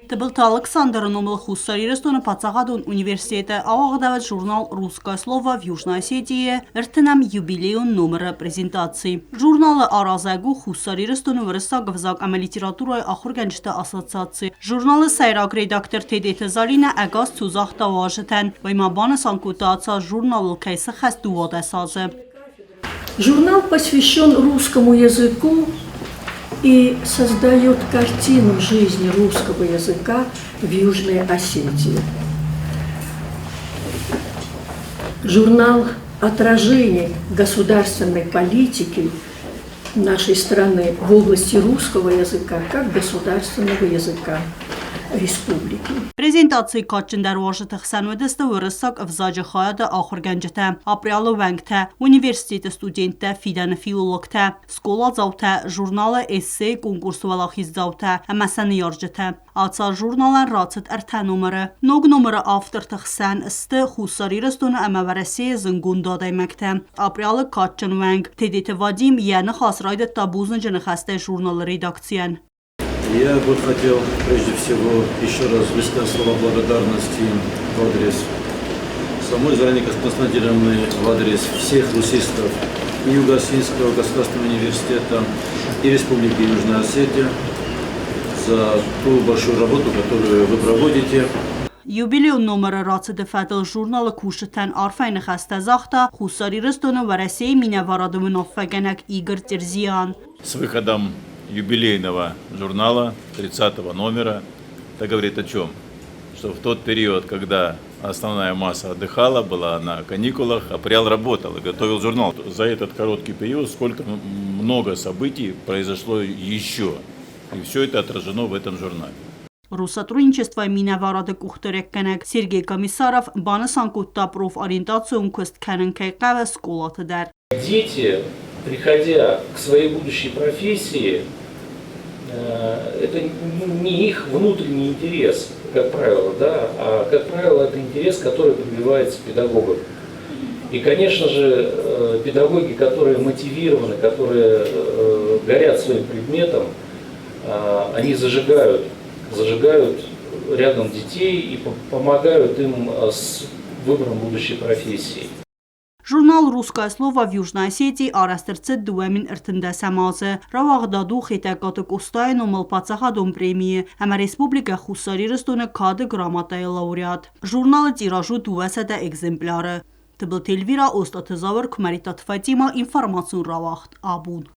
Тыбылты Алыксандры номыл Хуссар Ирыстоны паддзахадон университеты ауагъдӕуӕд журнал «Русское слово» в Южной Осетии ӕртынӕм юбилейон номыры презентаци. Журналы аразӕг у Хуссар Ирыстоны уырыссаг ӕвзаг ӕмӕ литературӕйы ахуыргӕнджыты ассоциаци. Журналы сӕйраг редактор Тедеты Залинӕ ӕгас цу загъта уазджытӕн. Уый ма банысан кодта, ацы журналыл кӕй сыххӕст 12 азы. Журнал посвящен русскому языку и создает картину жизни русского языка в Южной Осетии. Журнал «Отражение государственной политики нашей страны в области русского языка как государственного языка республики. Презентацийы кадджындӕр уазджыты хсӕн уыдысты уырыссаг ӕвзаджы хайады ахуыргӕнджытӕ, апрелы уӕнгтӕ, университеты студенттӕ, фидӕны филологтӕ, скъоладзаутӕ, журналы эссейы конкурсы уӕлахиздзаутӕ ӕмӕ сӕ ныййарджытӕ. Ацы журналӕн рацыд ӕртӕ номыры. Ног номыры авторты хсӕн сты Хуссар Ирыстоны ӕмӕ Уӕрӕсейы зынгонд адӕймӕгтӕ. Апрелы кадджын уӕнг Тедеты Вадим йӕ ныхас райдыдта бузныджы ныхӕстӕй журналы редакцийӕн. Я бы хотел прежде всего еще раз высказать слова благодарности в адрес самой Зарани Константиновны, в адрес всех русистов и Юго-Осетинского государственного университета, и Республики Южная Осетия за ту большую работу, которую вы проводите. Юбилейон номыры рацыды фӕдыл журналы кусджытӕн арфӕйы ныхӕстӕ загъта Хуссар Ирыстоны Уӕрӕсейы минӕварады уынаффӕгӕнӕг Игорь Терзиан. С выходом юбилейного журнала 30 номера это говорит о чем? Что в тот период, когда основная масса отдыхала, была на каникулах, Апрел работал и готовил журнал. За этот короткий период сколько много событий произошло еще. И все это отражено в этом журнале. Россотрудничествойы минӕварады къухдарӕггӕнӕг Сергей Комиссаров банысан кодта профориентацион куыст кӕнын кӕй хъӕуы скъолаты дӕр. Дети, приходя к своей будущей профессии, это не их внутренний интерес, как правило, да, а, как правило, это интерес, который прививается педагогом. И, конечно же, педагоги, которые мотивированы, которые горят своим предметом, они зажигают, зажигают рядом детей и помогают им с выбором будущей профессии. Журнал «Русское слово» в Южной Осетии арӕзт ӕрцыд 2013 азы. Рауагъдад у Хетӕгкаты Къостайы номыл паддзахадон премийы ӕмӕ Республикӕ Хуссар Ирыстоны Кады грамотӕйы лауреат. Журналы тираж у 200 экземпляры. Тыбылты Эльвира, Остъаты Зауыр, Куымӕридтаты Фатимӕ, информацион рауагъд «Абон».